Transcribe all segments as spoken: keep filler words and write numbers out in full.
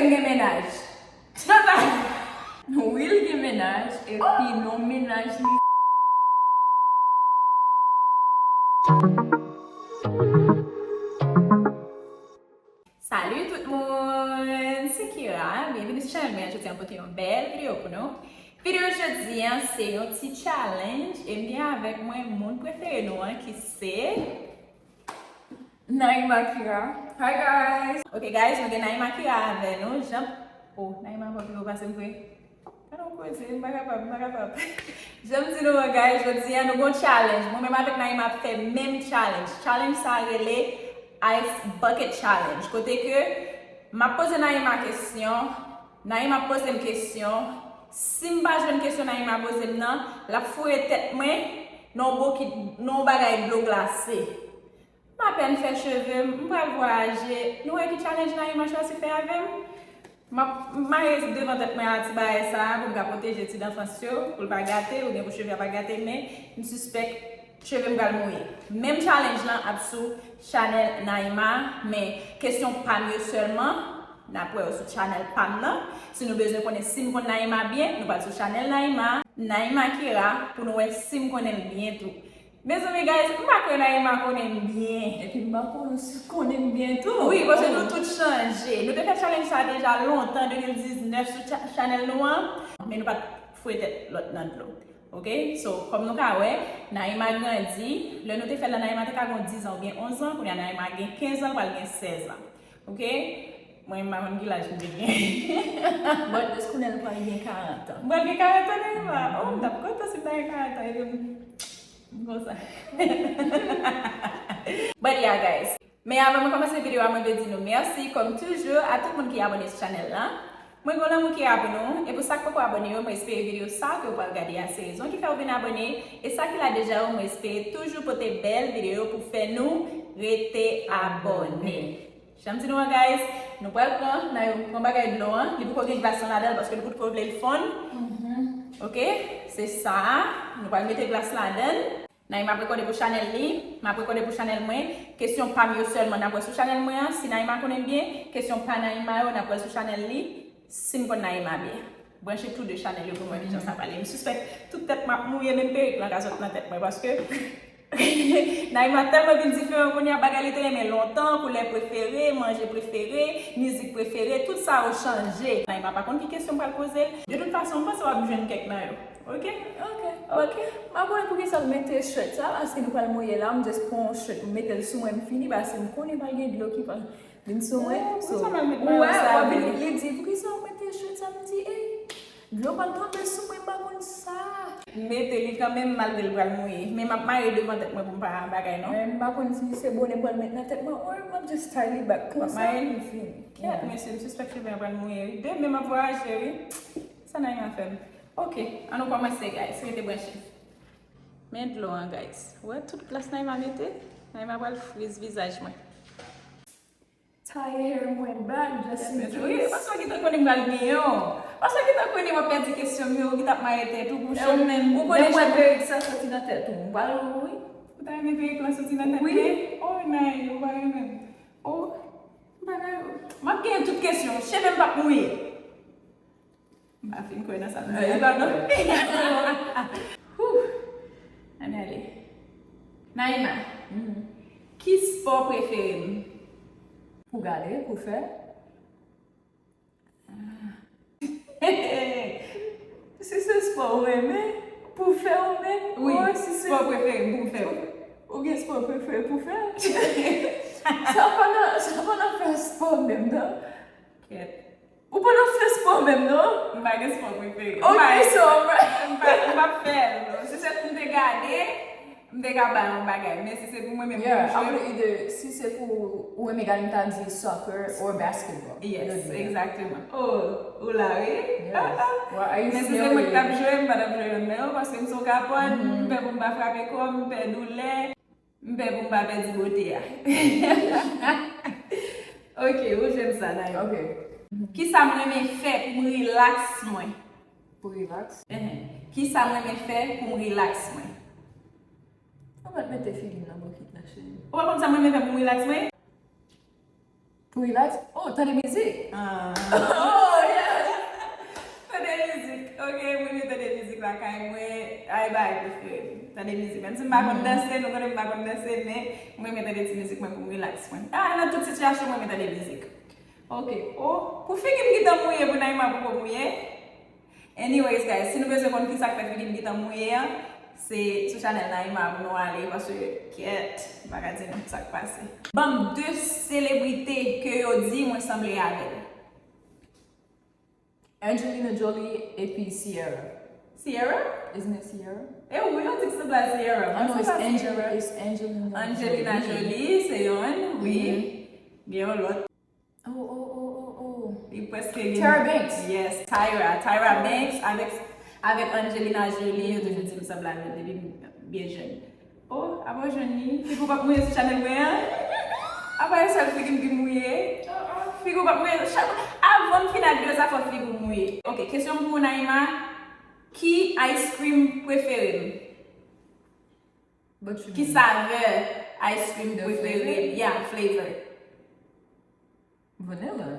Gen mennaj. Wi, l gen mennaj, epi non mennaj li. Salut tout moun, se Kira, byenveni sou chanèl mwen. Jodi a m pote yon bèl videyo pou nou. Videyo jodi a se yon ti challenge e m gen avèk mwen moun prefere nou an ki se Naima Kira. Hi guys. Ok guys, nou gen Naima Kira avè nou. Jan, oh, Naima pran pi wo pase m vre. Gade yon koze, m pa kapab, m pa kapab. Jan m di nou an guys, jodi a nou gon challenge. Mwen menm avèk Naima ap fè menm challenge. Challenge sa rele Ice Bucket Challenge. Kote ke m ap poze Naima kesyon, Naima ap poze m kesyon. Si m pa jwenn kesyon Naima poze m nan, l ap foure tèt mwen nan yon bokit, nan yon bagay dlo glase. M apèn fè cheve m, m pral vwayaje. Nou wè ki challenge Naima chwazi fè avè m? M ap, m mare devan tèt mwen a ti bagay sa a pou m ka pwoteje ti danfans yo, pou l pa gate, oubyen pou cheve a pa gate, men m sispèk cheve m pral mouye. Menm challenge lan ap sou chanèl Naima, men kesyon pa m yo sèlman, n ap wè yo sou chanèl pa m nan. Si nou bezwen konnen si m konn Naima byen, nou pral sou chanèl Naima. Naima Kira, pou nou wè si m konnen l byen tou. Mezanmi, guys, m pa kwè Naima konnen m byen. Epi m pa konnen si konnen m byen tou. Wi, paske nou tout chanje. Nou te fè challenge sa deja lontan, de mil diznèf, sou cha-, chanèl nou an, men nou pa t foure tèt lòt nan dlo. Ok? So, kòm nou ka wè, Naima grandi. Lè nou te fè l la, Naima te ka gen diz an oubyen onz an. Kounye a, Naima gen kenz an, l pral gen sèz an. Ok? Mwen, m pa konn ki laj m te gen. But just kounye a, l pral gen karant an. M pral gen karant an, Naima. Oh, m t ap kontan si m ta gen karant an. Epi m M konsa. But yeah, guys. Men avan mwen kòmanse videyo a, mwen vle di nou mèsi, kòm toujou, a tout moun ki abòne sou chanèl la. Mwen gen lanmou ki a pou nou, e pou sa k poko abòne yo, mwen espere videyo sa ke w pral gade a se rezon ki fè w vin abòne, e sa ki la deja yo, mwen espere toujou pote bèl videyo pou fè nou rete abòne. Jan m di nou an, guys, nou pral pran, n a yo pran bagay dlo an. Li poko gen glas lan ladan l paske nou potko vle l fonn. Ok? Se sa. Nou pral mete glas ladan l. Naima ap rekòde pou chanèl li, m ap rekòde pou chanèl mwen. Kesyon pa m yo sèlman n ap wè sou chanèl mwen an. Si Naima konnen byen, kesyon pa Naima yo n ap wè sou chanèl li. Si m konn Naima byen. Branche tou de chanèl yo pou m wè kijan sa prale. M sispèk tout tèt mwen ap mouye, menm perik lan ka sot nan tèt mwen, paske Naima tèlman vin diferan kounye a, bagay li te renmen lontan, koulè prefere, manje prefere, mizik prefere, tout sa yo chanje. Naima pa konn ki kesyon m pral poze l. De tout fason, m panse w ap jwenn kèk nan yo. Ok? Ok. Ok. M pa konnen poukisa l mete shirt sa, paske nou pral mouye la, m just pran yon shirt, m mete l sou mwen, m fini, paske m konnen pral gen dlo ki pral vin sou mwen. Oh, so, poukisa m al met mayo sa vre? Li di, "Poukisa w mete shirt sa?" M di, "Ey, dlo pral tonbe sou mwen, m pa konn sa." M mete li kanmenm, malgre l pral mouye. Men m ap mare devan tèt mwen pou m pa bagay, non. Men m pa konn si se bonè m pral met nan tèt mwen, or m ap just tie li back konsa, m fini. Kèt, mesye, m sispèk cheve a pral mouye, wi. Demen m ap vwayaje, wi. Sa Naima fè m. Ok, ann nou kòmanse, guys. Rete branche. Men dlo an, guys. Wè tout glas Naima mete? Naima pral friz vizaj mwen. Taye hair mwen back, just in case. Wi, paske w gentan konnen m pral gen yon. Paske w gentan konnen w ap pèdi kesyon m yo, ou gentan ap mare tèt ou pou cheve. Ou konnen cheve. Perik sa soti nan tèt ou. M pral wi. Ou ta renmen perik lan soti nan tèt mwen? Wi. Oh, Nay, ou pa renmen m. Oh, bagay. M ap genyen tout kesyon. Cheve m p ap mouye. M pa fin kwè nan sa m di a, non. Whew. Ann ale. Naima, ki spò prefere m? Pou gade, pou fè? Si se spò ou renmen, pou fè ou menm, wi, si se spò prefere m pou m fè. Ou gen spò prefere pou fè? Sa pa nan, sa pa nan fè spò menm, non. Kèt. Ou pa nan fè spò menm, non? M pa gen spò prefere. Ok, so, m pa, m pa, m pa fè l, non. Si se pou m te gade, m te ka ba yon bagay. Men si se pou mwen menm pou m jwe. Yeah, I would either, si se pou ou renmen gade, m ta di soccer or basketball. Yes, exactement. Oh, ou la, wi. Yes. Ah, ah. Men si se mwen ki t ap jwe, m pa t ap jwe youn nan yo, paske m se yon kapòn, m pè pou m pa frape kò m, m pè doulè. M pè pou m pa pèdi bote a. Ok, ou jwenn sa, Nayo. Ok. Kisa m renmen fè pou m rilaks mwen? Pou rilaks? Ehe. Kisa m renmen fè pou m rilaks mwen? Ou mèt mete figi m nan bokit la, cheri. Ou pa konn sa m renmen fè pou m rilaks mwen? Pou relax? Oh, tande mizik. Oh, yes! Tande mizik. Ok, mwen renmen tande mizik lakay mwen. Ay, bagay prefere m. Tande mizik. Menm si m pa konn danse, nou konnen m pa konn danse, men mwen renmen tande ti mizik mwen pou m relax mwen. Ah, nan tout sitiyasyon, mwen renmen tande mizik. Ok. Oh, pou figi m gentan mouye, pou Naima poko mouye. Anyways, guys, si nou bezwen konn kisa k fè figi m gentan mouye an, se sou chanèl Naima pou nou ale, paske, kèt, m pa ka di nou sa k pase. Ban m de selebrite ke yo di mwen sanble avè l. Angelina Jolie epi Ciara. Ciara? Isn't it Ciara? E wi, yo di k sanble a Ciara. I know it's Angel, it's Angelina. Angelina Jolie, se yon, wi. Gen yon lòt. Oh, oh, oh, oh, oh. Li prèske gen. Tyra Banks. Yes, Tyra. Tyra Banks avèk, avèk Angelina Jolie, yo toujou di m sanble avè l depi m byen jèn. Oh, apa w jwenn li? Figi w p ap mouye sou chanèl mwen an? Apa e sèl figi m ki mouye? Oh, oh, figi w p ap mouye sou chanèl. Avan m fin ak videyo sa, fò figi w mouye. Ok, kesyon m pou ou, Naima. Ki ice cream prefere m? But you Ki know. Savè ice cream The prefere? flavor? Yeah, flavor. Vanilla.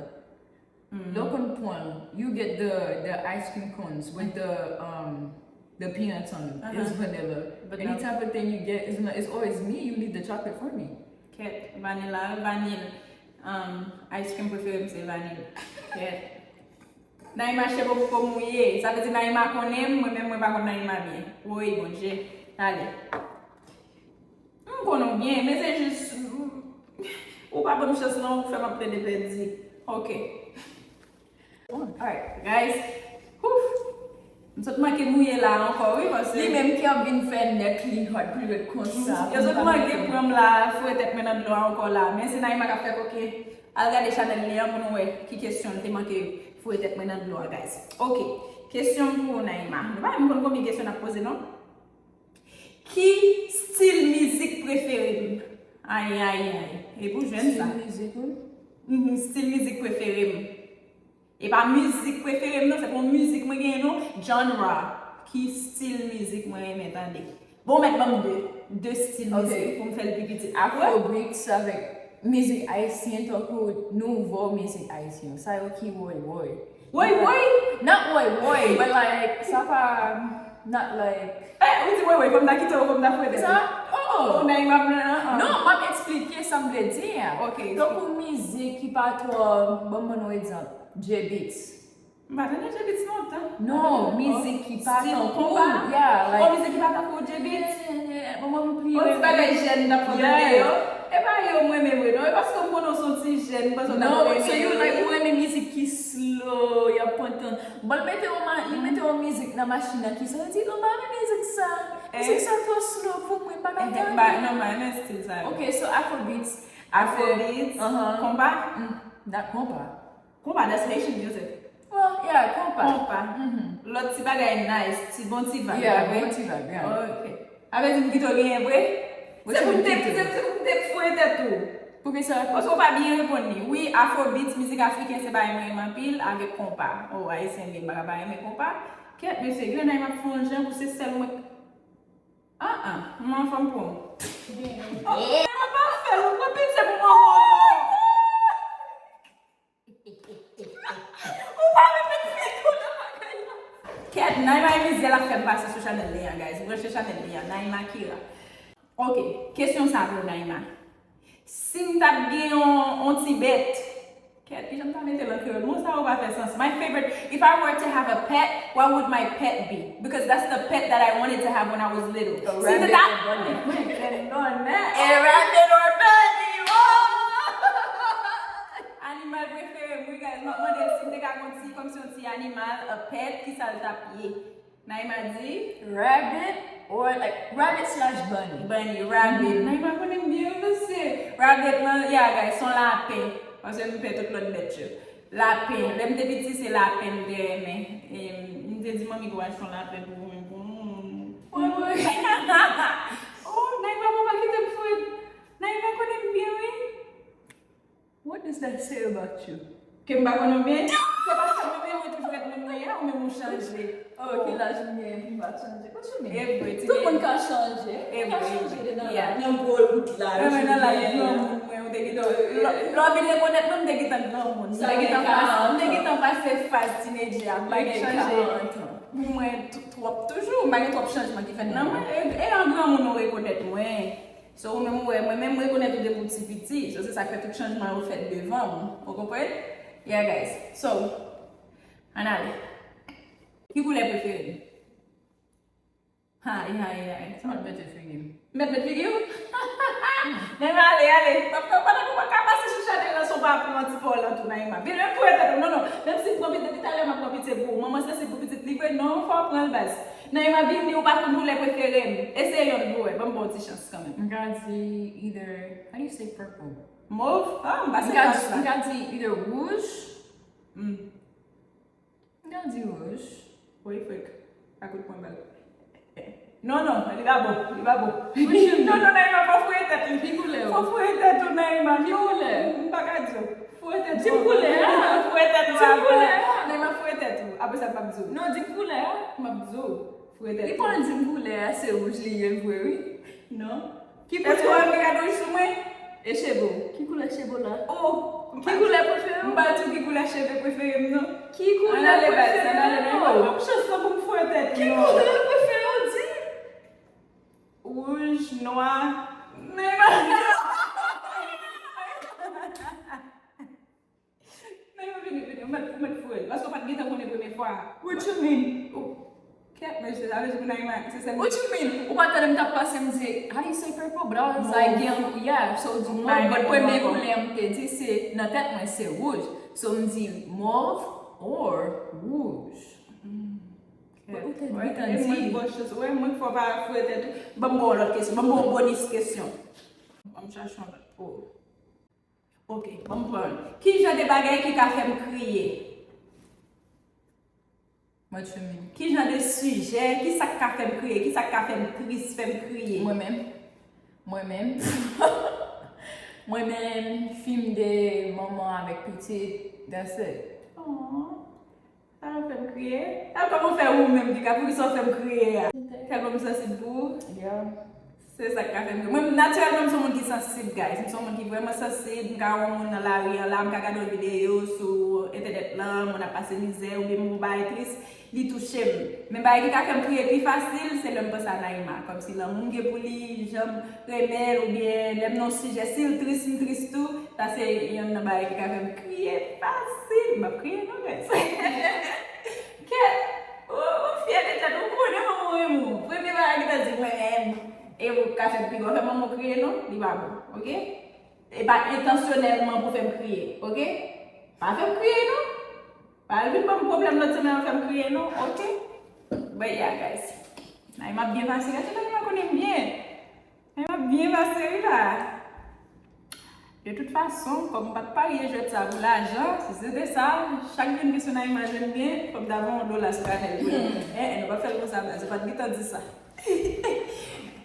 Lè w konn pran, you get the, the ice cream cones with the, um, the peanuts on it. It's Uh-huh. Vanilla. But Any no. Type of thing you get, is, it's always me, you leave the chocolate for me. Kèt, vanilla, vanil, um, ice cream prefere m se vanil. Kèt. Naima cheve m poko mouye. Sa vle di Naima konnen m, mwen menm mwen pa konn Naima byen. Woy, Bondye. Ale. M konnen w byen, men se jis, mm, ou pa ban m chans non, ou fè m ap plede pèdi. Ok. Alright, guys. Ouf. M sot manke mouye la ankò, wi, paske Li menm ki ap vin fè nèk li hot pou l ret konsa. Yo sot manke pran m la, foure tèt mwen nan dlo a ankò la. Men se Naima k ap fè koke. Al gade chanèl li an pou nou wè ki kesyon l te manke foure tèt mwen nan dlo a, guys. Ok. Kesyon m pou ou, Naima. Nou pa menm konn konbyen kesyon n ap poze, non? Ki stil mizik prefere m? Ay, ay, ay. E pou jwenn sa. Stil mizik, wi. Mhm, stil mizik prefere m. E pa mizik prefere m, non, se pa yon mizik mwen genyen, non. Genre. Ki stil mizik mwen renmen tande? Bon, mèt ban m de. De stil Ok. Mizik pou m fè l pi piti. Afrobeats avèk mizik ayisyen tankou nouvo mizik ayisyen. Sa yo ki woy woy. Woy, woy! Not woy woy, but like, sa pa, not like. Eh, ou di woy, woy, fò m ta kite w, fò m ta fwete. Sa? Oh! Ou nan imab nan an. Non, m ap eksplike sa m vle di a. Ok, Tankou mizik ki pa twò, ban m ban nou egzanp, J-Beatz. M pa tande J-Beatz lontan. Non, mizik ki pa Stil tankou. konpa? Yeah, Oh, like. Mizik ki pa tankou J-Beatz. Yeah, yeah, yeah. Bon, bon, m pliye. Yon ti bagay jèn n ap fè tande Yeah. yo. E pa yo mwen menm vre non, e paske m konnen w se yon ti jèn, m panse w t ap Non, renmen so you yo, like wi. Ou renmen mizik ki slow, y ap pran tan. Bon, l mete yon ma- li mete yon mizik nan machin nan ki sa, li di, non, m pa renmen mizik sa. Mizik sa twò slow pou mwen, m pa ka Eh, tande. Ba, non, m pa renmen stil sa yo. Ok, so Afrobeats. Afrobeats, Uh-huh. konpa? Mm, not konpa. Konpa, that's Haitian music. Well, yeah, konpa. Konpa. Lòt ti bagay nice, ti bon ti vibe, Yeah, pa vre? Bon ti vibe, yeah. Ok. Avè di m kite w genyen vre? What Se you pou m mean te, kite? Se pou m te foure tèt ou. Poukisa? Paske w pa byen reponn li. Wi, afrobeats, mizik afriken, se bagay mwen renmen anpil, avèk konpa. Oh, ayisyen vre, m pa ka pa renmen konpa. Kèt, mesye, grenn ay m ap fè yon jan pou se sèl mwen. Ah, ah, m anfòm pou ou. Oh, mwen pa fè l, ou pran pitye pou mwen, oh. Ou pa remèt figi w nan bagay la. Kèt, Naima e mizè l ap fè m pase sou chanèl li an, guys. Branche chanèl li an, Naima Kira. Ok, kesyon sa pou Naima. Si m t ap gen yon, yon ti bèt, kèt, kijan m ta mete l an kreyòl? Mo sa yo pa fè sans. My favorite, if I were to have a pet, what would my pet be? Because that's the pet that I wanted to have when I was little. Si m te ta... A rabbit or bunny? Oh! Animal prefere m, wi, guys. M ap mande l si m te ka gon ti, kòmsi yon ti animal, a pet, kisa l t ap ye? Naima di? Rabbit or, like, rabbit slash bunny. Bunny, rabbit. Naima konnen m byen, wi, mesye. Rabbit, nan, yeah, guys, se yon lapen. Paske m pè tout lòt bèt yo. Lapen. Lè m te piti, se lapen m te renmen. E m te di manmi, "Gwo achte yon lapen pou ou menm, pou ou." Oh, Naima, papa kite m fwet. Naima konnen m byen, wi. What does that say about you? Ke m pa konnen w byen? Se paske mwen menm mwen toujou ret moun mwen ye a, ou menm ou chanje. Oh, ki laj m gen pou m pa chanje? What you mean? E vre, ti Tout bebe. Moun ka chanje. E Ou ka vre, chanje e vre. Nan Yeah. Nan gwo wout la. Mwen nan laj Yeah. granmoun mwen, ou Lè w vin rekonèt mwen, m te gentan granmoun. M te gentan pase, m te gentan pase faz tinedjè a. M pa gen chanje. Pou mwen, t- twòp toujou. M pa gen twòp chanjman ki fèt nan mwen. E, e an granmoun ou rekonèt mwen. So, ou menm ou wè, mwen menm m rekonèt ou depi w ti piti. So, se sa k fè tout chanjman yo fèt devan m. Ou konprann? Yeah, guys. So, ann ale. Ki koulè prefere m? Ay, ay, ay. Sa mèt mete figi m. Mèt met figi w? Nèma, ale, ale. Pa, pa, pa, pa ka pase chouchade nan son pa pran ti pa w lan tou, Naima. Vin, menm pou tèt ou, non, non. Menm si m pran pitit, depi talè m ap pran pitye pou ou. Manman sansib pou pitit li vre, non, fò w pran l baz. Naima, vin di ou pa konn koulè prefere m. Eseye yonn pou wè, ban m ba w ti chans kanmenm. M ka di either, how do you say purple? Mov? Ah, m pa se M ka di, m ka di either wouj. Hmm. M ka di wouj. Wi, frèk. Pa kout pwen bal. Non, non, li pa bon, li pa bon. Non, non, Naima, fò foure tèt li. Ki koulè w? Fò foure tèt ou, Naima. Ki koulè? M pa ka di w. Foure tèt ou. Di m koulè a. Foure tèt ou. Di m koulè a. Naima, foure tèt ou. Apre sa, m ap di w. Non, di m koulè a. M ap di w. Foure tèt ou. Li pa di m koulè a, se wouj li ye vre, wi. Non. Ki koulè? Èske w ap gade w sou mwen? E cheve w? Ki koulè cheve w la? Oh, ki koulè prefere w? M pa di w ki koulè cheve prefere m, non. Ki koulè prefere w? Ban m chans lan pou m foure tèt li, non. Ki koulè prefere w, di? Wouj, nwa, men Naima, vini, vini, ou mèt, ou mèt foure l. Paske w pa t gentan konnen premye fwa a. What you mean? Ou, kèt, mesye, sa vle di pou Naima, se sèl. What you mean? Ou pa tande m t ap panse, m di, how do you say purple? But I was like, yeah, yeah, so w di mov, but premye koulè m te di, se nan tèt mwen, se wouj. So m di mov or wouj. But ou te gentan di. Mwen, mwen fò pa foure tèt ou. Ban m ba w lòt kesyon. Ban m ba w bonis kesyon. Ban m chache yon lòt. Oh. Ok, ban m pran. Ki jan de bagay ki ka fè m kriye? What you mean? Ki jan de sijè, ki sa k ka fè m kriye, ki sa k ka fè m tris, fè m kriye? Mwen menm. Mwen menm. Mwen menm, fim de manman avèk pitit, that's it. Oh. Sa yo fè m kriye. Sa yo kòman fè ou menm, Vika, poukisa w fè m kriye a? Tèlman m sansib pou ou. Yeah. Se sa k ka fè m kriye. Mwen, natirèlman, m se yon moun ki sansib, guys. M se yon moun ki vrèman sansib. M ka wè yon moun nan lari an la, m ka gade yon videyo sou entènèt lan, moun ap pase mizè, oubyen m wè yon bagay tris, li touche m. Men bagay ki ka fè m kriye pi fasil, se lè m panse a Naima. Kòmsi lanmou m gen pou li, jan m renmen l, oubyen lè m nan yon sijè, si l tris, m tris tou. Sa se yonn nan bagay ki ka fè m kriye fasil. M ap kriye non, guys. Kèt, ou, ou fyè de tèt ou, konnen manman w renmen w. Premye bagay ki ta di mwen renmen, e ou ka fè m pi gwo, fè manman w kriye non, li pa bon, oke? E pa entansyonèlman pou fè m kriye, oke? Pa fè m kriye non. Pa al vin ban m pwoblèm lòt semèn an fè m kriye non, oke? But yeah, guys. Naima ap byen pase, gade Naima konnen m byen. Naima ap byen pase wi la. De tout fason, kòm m pa t parye jwèt sa pou lajan, si se te sa, chak grenn kesyon Naima jwenn gen, fò m ta voye yon dola sou katèl pou li. Eh, eh, nou pa fè l konsa, baz, ou pa t gentan di sa.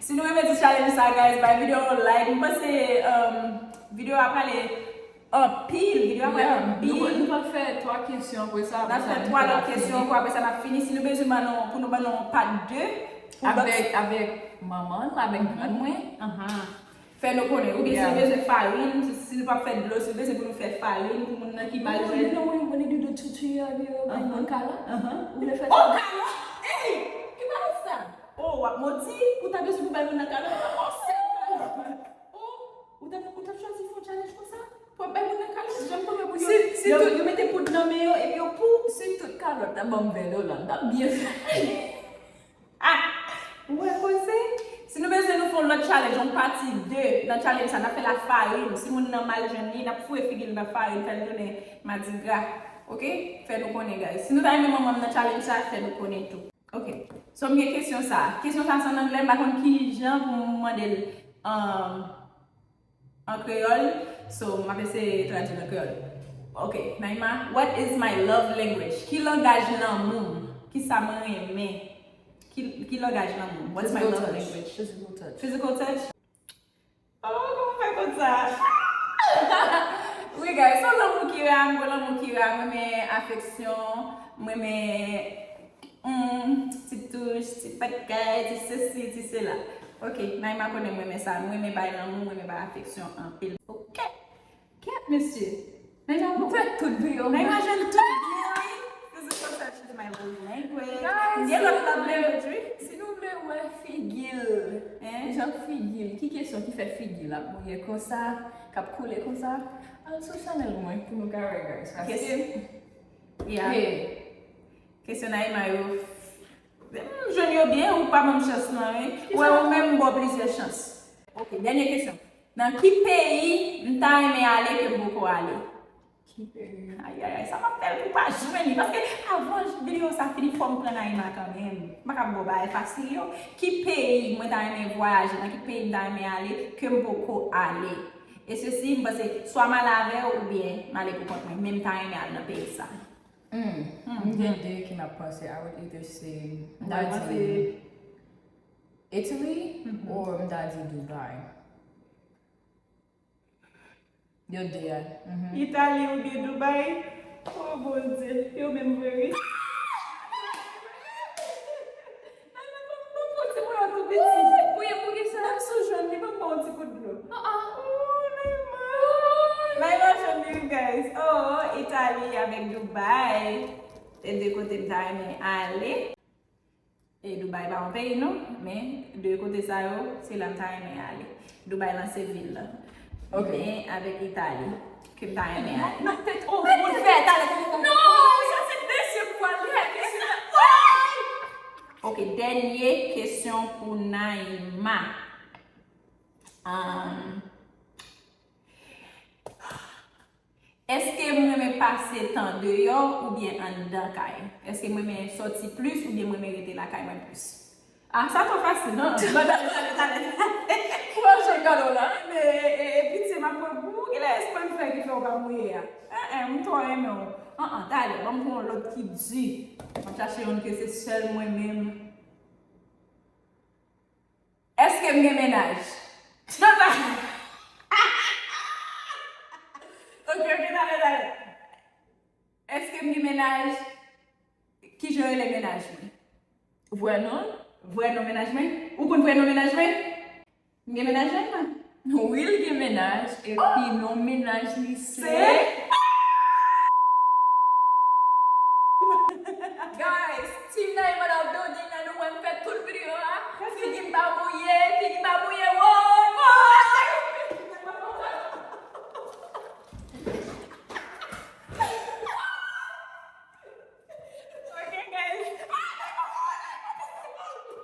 Si nou renmen ti challenge sa, guys, bay videyo a yon like. M panse, um, videyo a prale anpil, videyo a prale anpil. Nou, nou pa fè twa kesyon apre sa. N ap fè twa lòt kesyon ankò, apre sa n ap fini. Si nou bezwen ban nou, pou nou ban nou yon part de, pou lòt avèk, avèk manman l, avèk grann mwen. Fè nou konnen. Oubyen si nou bezwen farin, si, si nou p ap fè dlo, si nou bezwen pou nou fè farin pou moun nan ki mal jwenn. You know, when you do the tutorial, you know, bay moun kalòt. Ou vle fè sa? Oh, kalòt! Ey! Ki bagay sa? Oh, w ap manti? Ou ta bezwen pou bay moun nan kalòt? Oh, ou t ap, ou t ap chwazi fè yon challenge konsa? Pou w ap bay moun nan kalòt? Janm konnen pou yo, yo, yo mete poud nan men yo epi yo pou. Si tout kalòt ta ban m ven dola, m t ap byen fè. Ah! Ou wè koze? Si nou bezwen nou fè yon lòt challenge, yon pati de nan challenge sa, n ap fè lafarin. Si moun nan mal jwenn li, n ap foure figi l nan farin, fè l tounen madigra. Oke? Fè nou konnen, guys. Si nou ta renmen manman m nan challenge sa, fè nou konnen tou. Oke. So, m gen kesyon sa. Kesyon sa se an anglè, m pa konn ki jan pou m mande l. Um, An kreyòl, so, m ap eseye tradui l an kreyòl. Ok, Naima, what is my love language? Ki langaj lanmou m? Kisa mwen renmen? Ki, ki langaj lanmou m? What is my love language? Physical touch. Physical touch? Oh, kòman fè konn sa? Wi, guys, se lanmou Kira, m gwo lanmou Kira, m renmen afeksyon, m renmen Hmm, ti touch, ti pat kay, ti sesi, ti sela. Ok, Naima konnen m renmen sa. M renmen bay lanmou, m renmen bay afeksyon anpil. Ok. Mesye, Naima, nou fè tout videyo. Naima jwenn tout videyo, wi. This is so such is my love language. Guys, gen lòt love language, wi. Si nou vle wè figi l, jan figi l, ki kesyon ki fè figi l ap bouye konsa, k ap koule konsa, al sou chanèl mwen pou nou ka wè, guys. Paske, yeah. Kesyon Naima yo, m jwenn yo byen, ou pa ban m chans non, wi. Ou wè, ou menm m ba w plizyè chans. Ok, dènye kesyon. Nan ki peyi m ta renmen ale ke m poko ale? Ki peyi? Ayayay, sa m ap fè l pou pa jwenn li. Paske avan videyo sa fini, fò m pran Naima kanmenm. M pa ka ba w bagay fasil yo. Ki peyi mwen ta renmen vwayaje? Nan ki peyi m ta renmen ale ke m poko ale? E sesi, m panse, swa m ale avè w oubyen m ale pou kont mwen. Men m ta renmen al nan peyi sa. Hmm. M gen de ke m ap panse. I would either say, m ta di Italy or m ta di Dubai. Yo de a. Itali oubyen Dubai? Oh Bondye, yo menm vre wi. Ban m pran ti moun an tou piti. Pou, pou ki sa? Menm si w jwenn li, ban m ba w ti kout dlo. Oh, Naima. Naima jwenn li, guys. Oh, Itali avèk Dubai. Se de kote m ta renmen ale. E Dubai pa yon peyi non, men de kote sa yo, se la m ta renmen ale. Dubai lan se vil la. Ok. Men avèk Itali, ke m ta renmen ale. Nan tèt ou, pou l fè, talè, talè, talè. Non, sa se mesye pou al fè, mesye. Ok, dènye kesyon pou Naima. Um, Èske m renmen pase tan deyò oubyen anndan kay? Èske m renmen sòti plis oubyen m renmen rete lakay mwen plis? Ah, sa twò fasil, non? Bon, talè, talè, talè, talè. Ou pa jwenn kado la? Men, e, e, e pitye m ap pran pou ou, genlè espre m fè ki fè w pa mouye a. En, en, m twò renmen w. An, an, talè, ban m pran yon lòt ki di. M ap chache youn ke se sèl mwen menm. Èske m gen mennaj? Non, sa. Ok, ok, talè, talè. Èske m gen mennaj? Kijan yo rele mennaj mwen? Vrè non? Vrè non mennaj mwen? Ou konn vrè non mennaj mwen? M gen mennaj mwen, man? Wi, l gen mennaj, epi non mennaj li se? Guys, Team Naima nan building nan, nou wè m fè tout videyo a. Figi m pa mouye, figi m pa mouye, woy, woy! Ok, guys. Ah, Naima, oh,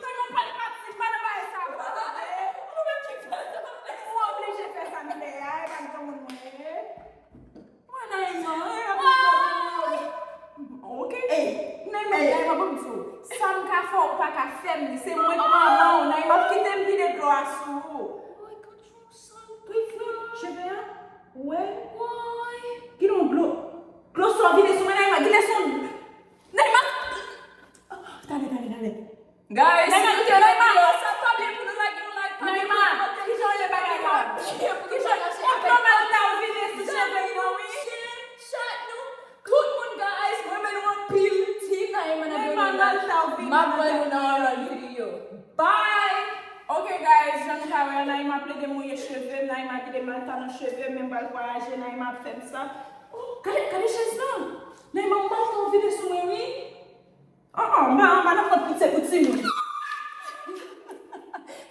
Naima, Naima, pa nan bagay sa. Ou menm ki fè sa. Ou oblije fè sa m fè a, e pa granmoun mwen ye. Mwen, Naima, Naima, ok. Ey, Naima, Naima, ban m di w. Sa m ka fè, ou pa ka fè m li. Se mwen k manman w, Naima, kite m vide dlo a sou ou. Woy, gad yon sal tou fè. Cheve a? Ou wè? Woy. Gade yon dlo. Dlo sa w vide sou mwen, Naima. Gade sa w, Naima. Talè, talè, talè. Guys, si nou te renmen videyo sa, pa bliye pou nou like, nou like, pa bliye pou nou komante. Kijan w rele bagay la? Kijan w, ou t nòmal ta w vide sou cheve m nan, wi. Chat nou. Tout moun, guys, mwen renmen nou anpil. Team Naima nan building nan. M ap wè nou nan yon lòt videyo. Bye! Ok, guys, jan nou ka wè, Naima plede mouye cheve m, Naima kite malta nan cheve m, men m pral vwayaje, Naima ap fè m sa. Oh, gade, gade chèz lan! Naima, ou malta w vide sou mwen, wi! Oh, oh, m pa, m pa nan kont pitié pou timoun.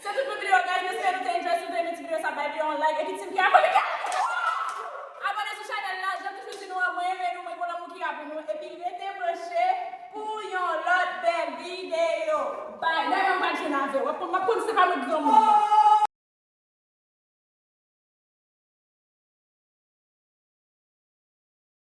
Se tout pou videyo, guys. M espere nou te enjoy. Si w te renmen ti videyo sa, bay videyo yon like. Epi team ki abone, abone sou chanèl la. Jan m toujou di nou an, mwen renmen nou, mwen gon lanmou ki a pou nou. Epi rete branche pou yon lòt bèl videyo. Bye. Dayè, m pa jwenn avè w. W ap konn, m ap konn se pa lòt granmoun.